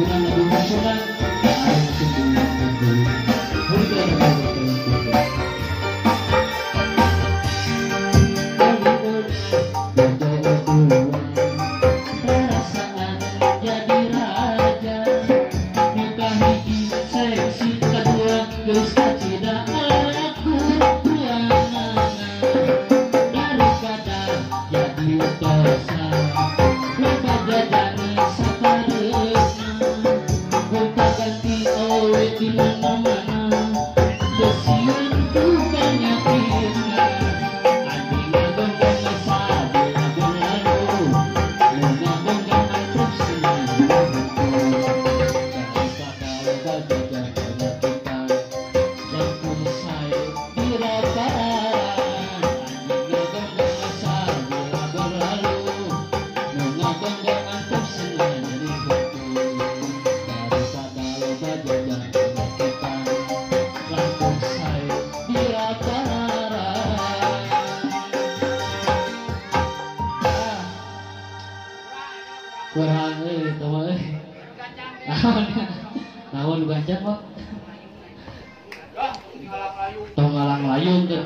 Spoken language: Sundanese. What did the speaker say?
Hiburan lagu nasional perasaan jadi raja muka hiji seksi kedua geus kacida aku daripada jadi dosa lupa jajani sapareuna gonta ganti owe di mana-mana kesieun ku panyakitna anjing ngagonggong sabila berlalu nu ngagonggong antep senang daripada loba jajan penyakitan langkung sae dirataan anjing ngagonggong sabila berlalu nu ngagonggong antep senang nyeri hati daripada loba jajan penyakitan langkung sae dirataan. Kurang euy teu mah euy. Naon gancang mah? Tong ngalang layung teh.